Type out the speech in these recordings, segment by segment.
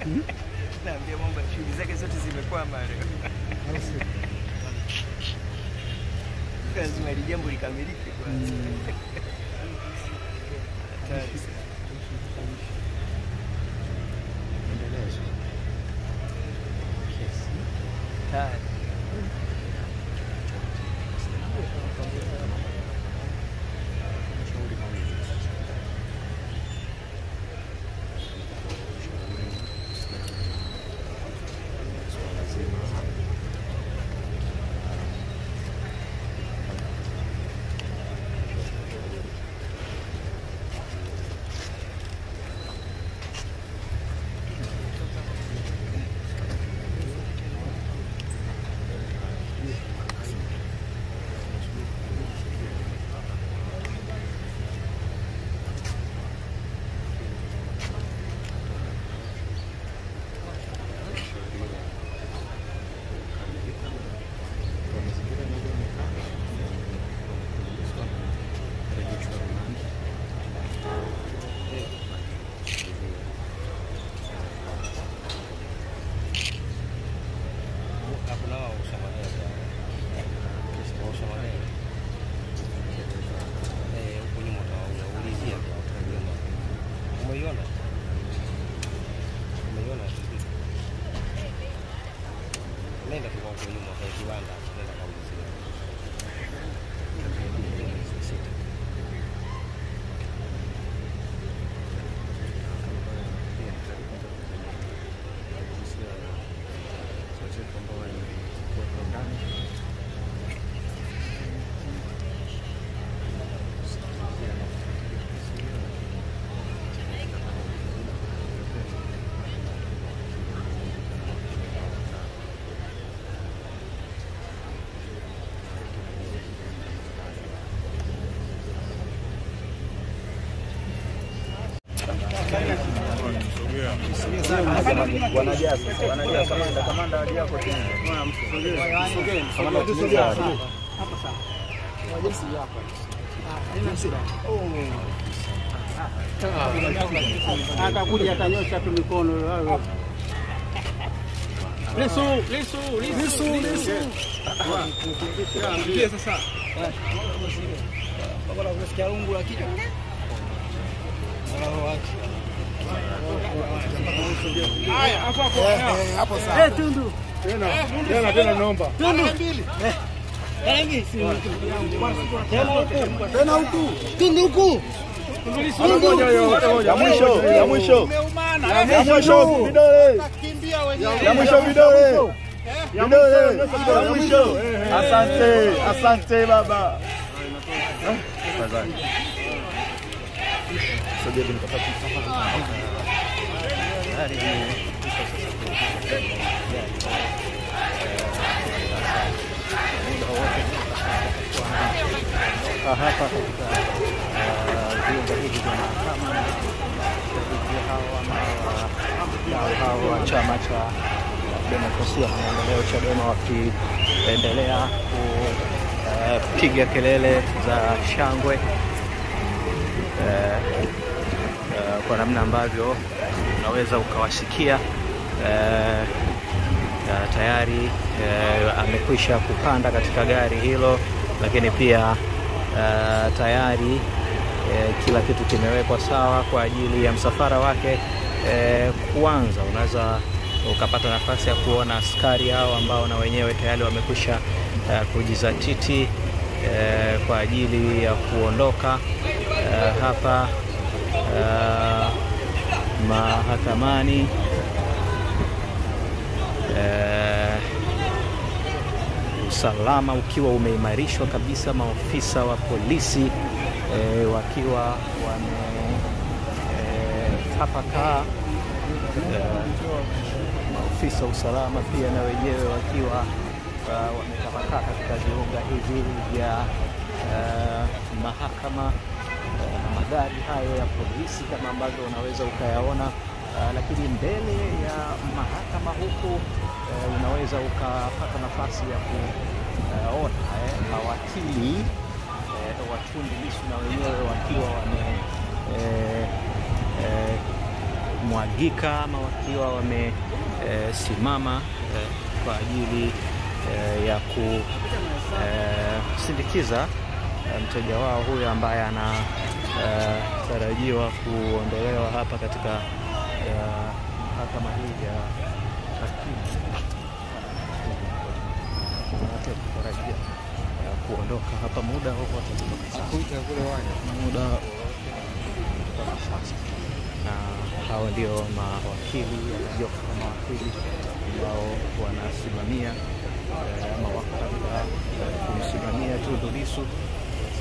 Naambia mambo shughuli zake zote zimekwama leo. Lazima hili jambo likamilike kwanza. Hatari sana. Endelezo. Kesi. Hatari. Mashauri mawili. Swala zima Nenda tu kwa nyuma kwa kiwanda, nenda kaulizia. Wanajaza kamanda hadi yako tena. Hapa sawa. Jinsi hapa. Atakuja atanyosha tu mikono. Lisu, Lisu, Lisu, Lisu. Ndio sasa. Baba la kusikia rungu la kichwa. Haya, hapo hapo. Hapo sawa. Eh, Tundu. Tena. Tena tena naomba. Tundu. Rangi. Tena huku. Tena huku. Tundu huku. Ya mwisho, ya mwisho. Ya mwisho vidole. Ya mwisho vidole. Vidole. Ya mwisho. Asante, asante baba. Hapa katika viunga hivi vya mahakama, mashabiki hawa wa chama cha Demokrasia na Maendeleo Chadema wakiendelea kupiga kelele za shangwe kwa namna ambavyo unaweza ukawasikia. Tayari amekwisha kupanda katika gari hilo, lakini pia tayari kila kitu kimewekwa sawa kwa ajili ya msafara wake kuanza. Unaweza ukapata nafasi ya kuona askari hao ambao na wenyewe tayari wamekwisha kujizatiti kwa ajili ya kuondoka hapa mahakamani. Usalama ukiwa umeimarishwa kabisa, maofisa wa polisi wakiwa wametapakaa, maofisa usalama pia na wenyewe wakiwa wametapakaa katika viunga hivi vya mahakama. Magari hayo ya polisi kama ambavyo unaweza ukayaona, lakini mbele ya mahakama huku unaweza ukapata nafasi ya kuona mawakili wa Tundu Lissu na wenyewe wakiwa wame wamemwagika ama wakiwa wamesimama kwa ajili ya kusindikiza mteja wao huyo ambaye anatarajiwa kuondolewa hapa katika mahakama hii ya hakimu kutarajia kuondoka hapa muda wowote kutoka sasa. Muda kutoka sasa. Na hao ndio mawakili, jopo la mawakili ambao wanasimamia ama wako katika kumsimamia Tundu Lissu,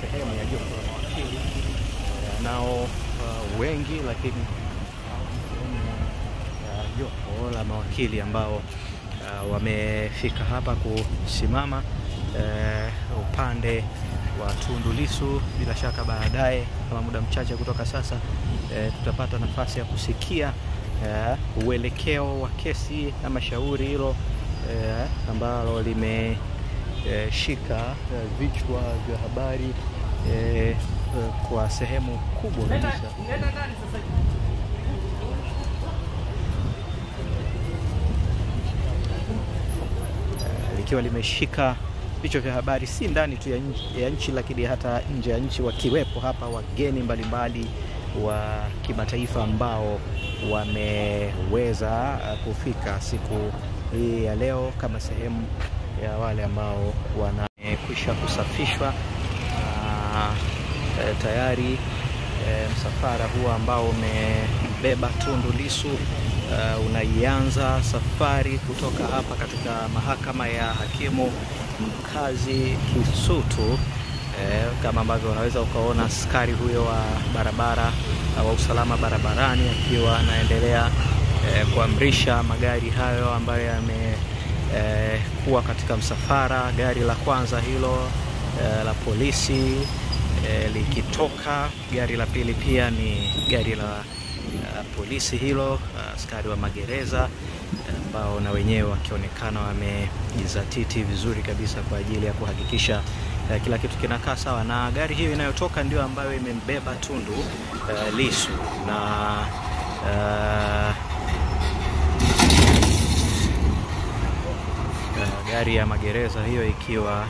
sehemu ya jopo la mawakili nao wengi, lakini jopo la mawakili ambao wamefika hapa kusimama upande wa Tundu Lissu. Bila shaka baadaye kama muda mchache kutoka sasa tutapata nafasi ya kusikia uelekeo wa kesi ama shauri hilo ambalo limeshika vichwa vya habari kwa sehemu kubwa kabisa. Likiwa limeshika vichwa vya habari si ndani tu ya nchi lakini hata nje ya nchi, wakiwepo hapa wageni mbalimbali wa kimataifa ambao wameweza kufika siku hii ya leo kama sehemu ya wale ambao wanakwisha kusafishwa na tayari msafara huo ambao umebeba Tundu Lissu unaianza safari kutoka hapa katika mahakama ya hakimu mkazi Kisutu. Kama ambavyo unaweza ukaona askari huyo wa barabara wa usalama barabarani akiwa anaendelea kuamrisha magari hayo ambayo yamekuwa katika msafara. Gari la kwanza hilo la polisi likitoka, gari la pili pia ni gari la polisi hilo, askari wa magereza ambao na wenyewe wakionekana wamejizatiti vizuri kabisa kwa ajili ya kuhakikisha kila kitu kinakaa sawa. Na gari hiyo inayotoka ndio ambayo imembeba Tundu Lissu na gari ya magereza hiyo ikiwa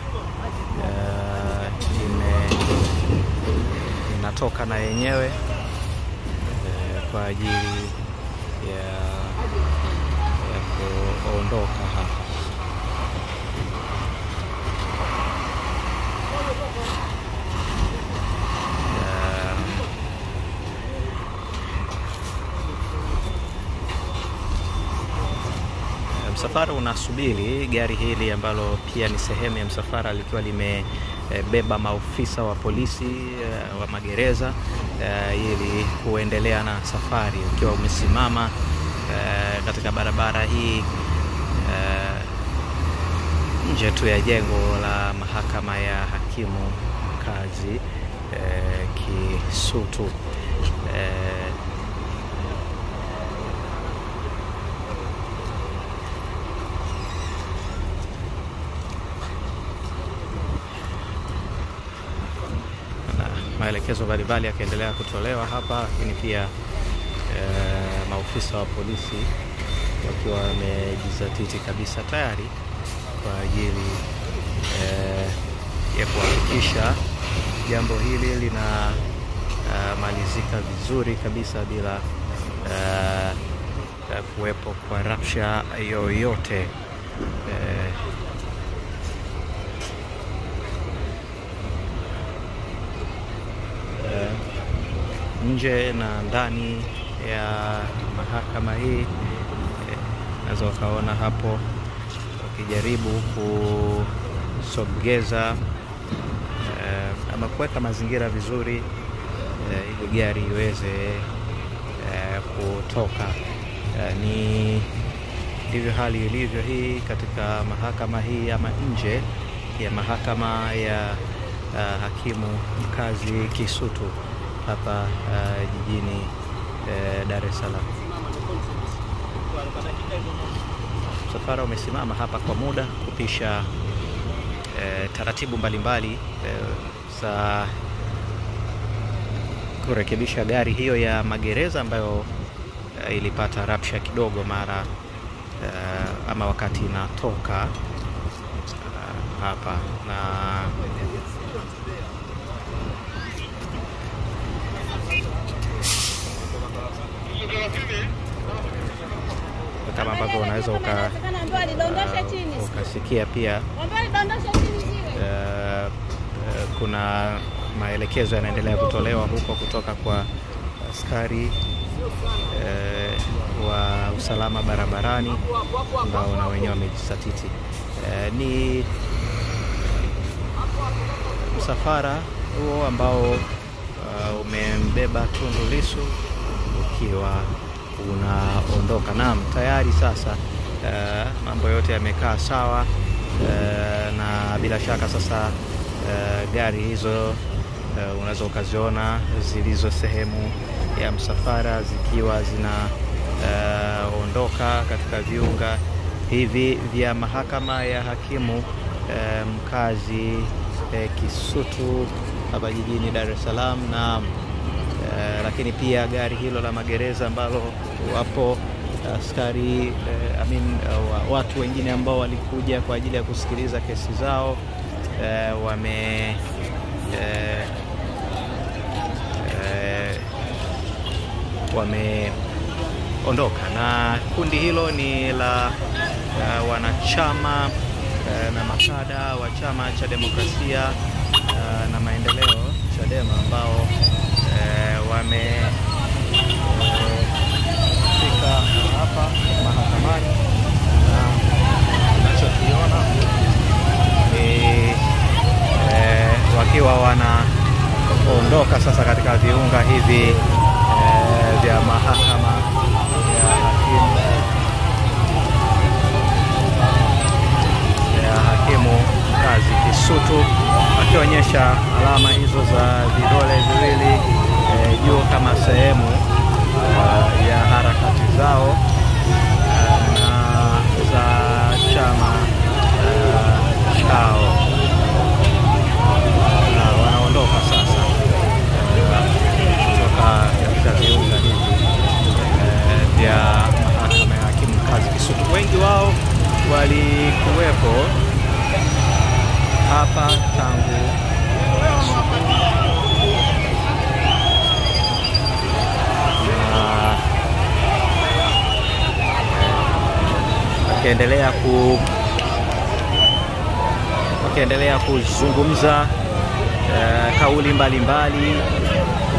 inatoka na yenyewe kwa ajili ya kuondoka hapa. Msafara unasubiri gari hili ambalo pia ni sehemu ya msafara likiwa limebeba maofisa wa polisi wa magereza ili kuendelea na safari, ukiwa umesimama katika barabara hii nje tu ya jengo la mahakama ya hakimu mkazi Kisutu. Maelekezo mbalimbali yakaendelea kutolewa hapa, lakini pia maofisa wa polisi wakiwa wamejizatiti kabisa tayari kwa ajili ya kuhakikisha jambo hili lina malizika vizuri kabisa bila kuwepo kwa rapsha yoyote. Nje na ndani ya mahakama hii naweza wakaona hapo wakijaribu kusogeza ama kuweka mazingira vizuri ili gari iweze kutoka. Ni ndivyo hali ilivyo hii katika mahakama hii ama nje ya mahakama ya hakimu mkazi Kisutu hapa jijini Dar es Salaam. Msafara umesimama hapa kwa muda kupisha taratibu mbalimbali za kurekebisha gari hiyo ya magereza ambayo ilipata rapsha kidogo mara ama wakati inatoka hapa, na kama ambavyo unaweza ukasikia pia kuna maelekezo yanaendelea kutolewa huko kutoka kwa askari wa usalama barabarani ambao na wenyewe wamejisatiti. Ni msafara huo ambao umembeba Tundu Lissu ukiwa unaondoka. Naam, tayari sasa mambo yote yamekaa sawa, na bila shaka sasa gari hizo unaweza ukaziona zilizo sehemu ya msafara zikiwa zinaondoka katika viunga hivi vya mahakama ya hakimu mkazi Kisutu hapa jijini Dar es Salaam. Na lakini pia gari hilo la magereza ambalo wapo askari watu wengine ambao walikuja kwa ajili ya kusikiliza kesi zao wame wameondoka. Na kundi hilo ni la wanachama na makada wa Chama cha Demokrasia na Maendeleo Chadema ambao wamefika hapa mahakamani, na tunachokiona ni wakiwa wanaondoka sasa katika viunga hivi vya mahakama ya hakimu mkazi Kisutu, akionyesha alama hizo za vidole viwili juu kama sehemu ya harakati zao na za chama chao. Na wanaondoka sasa kutoka katika viunga hivi vya mahakama ya hakimu mkazi Kisutu. Wengi wao walikuwepo hapa tangu wakiendelea kuzungumza kauli mbalimbali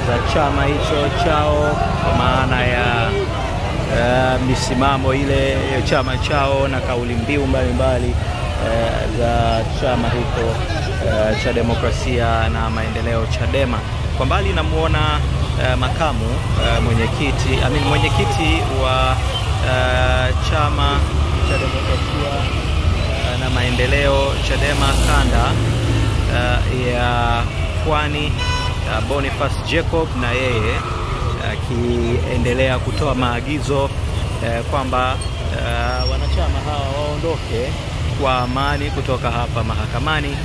za chama hicho chao, kwa maana ya misimamo ile ya chama chao na kauli mbiu mbalimbali za chama hicho cha Demokrasia na Maendeleo Chadema. Kwa mbali namuona makamu mwenyekiti, mwenyekiti wa chama cha Demokrasia na Maendeleo Chadema kanda ya Pwani, Boniface Jacob, na yeye akiendelea kutoa maagizo kwamba wanachama hawa waondoke kwa amani kutoka hapa mahakamani,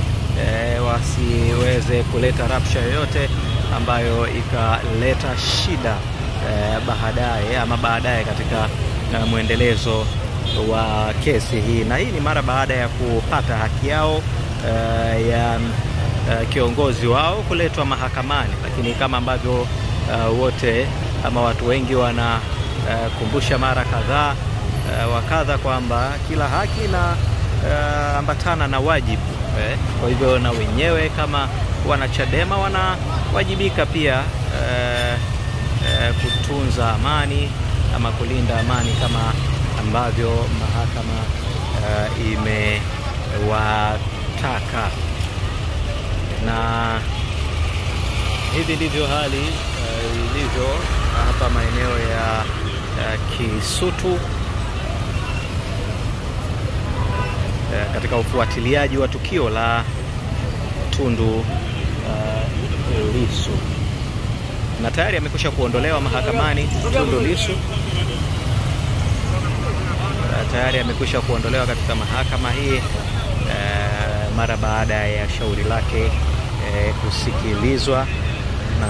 wasiweze kuleta rapsha yoyote ambayo ikaleta shida baadaye ama baadaye katika mwendelezo wa kesi hii. Na hii ni mara baada ya kupata haki yao ya kiongozi wao kuletwa mahakamani. Lakini kama ambavyo wote ama watu wengi wanakumbusha mara kadhaa wakadha kwamba kila haki na ambatana na wajibu. Kwa hivyo na wenyewe kama wanachadema wanawajibika pia kutunza amani ama kulinda amani kama ambavyo mahakama imewataka. Na hivi ndivyo hali ilivyo hapa maeneo ya Kisutu katika ufuatiliaji wa tukio la Tundu Lissu. Na tayari amekwisha kuondolewa mahakamani Tundu Lissu. Tayari amekwisha kuondolewa katika mahakama hii mara baada ya shauri lake kusikilizwa, na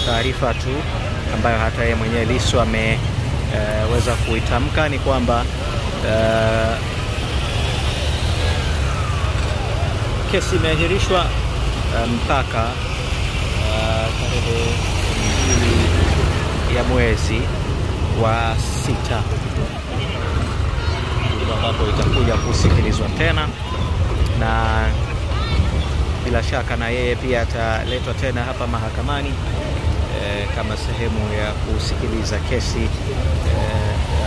taarifa tu ambayo hata yeye mwenyewe Lissu weza kuitamka ni kwamba kesi imeahirishwa mpaka tarehe 2 ya mwezi wa 6, ambapo itakuja kusikilizwa tena, na bila shaka na yeye pia ataletwa tena hapa mahakamani kama sehemu ya kusikiliza kesi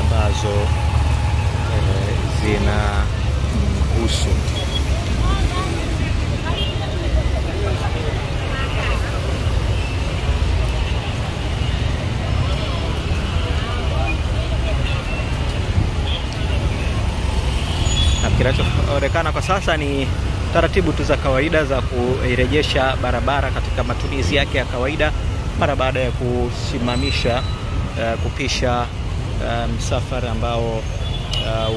ambazo zinamhusu. Na kinachoonekana kwa sasa ni taratibu tu za kawaida za kuirejesha barabara katika matumizi yake ya kawaida mara baada ya kusimamisha kupisha msafara ambao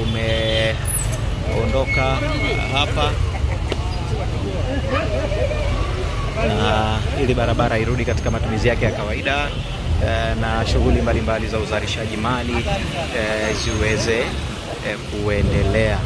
umeondoka hapa, na ili barabara irudi katika matumizi yake ya kawaida na shughuli mbalimbali za uzalishaji mali ziweze kuendelea.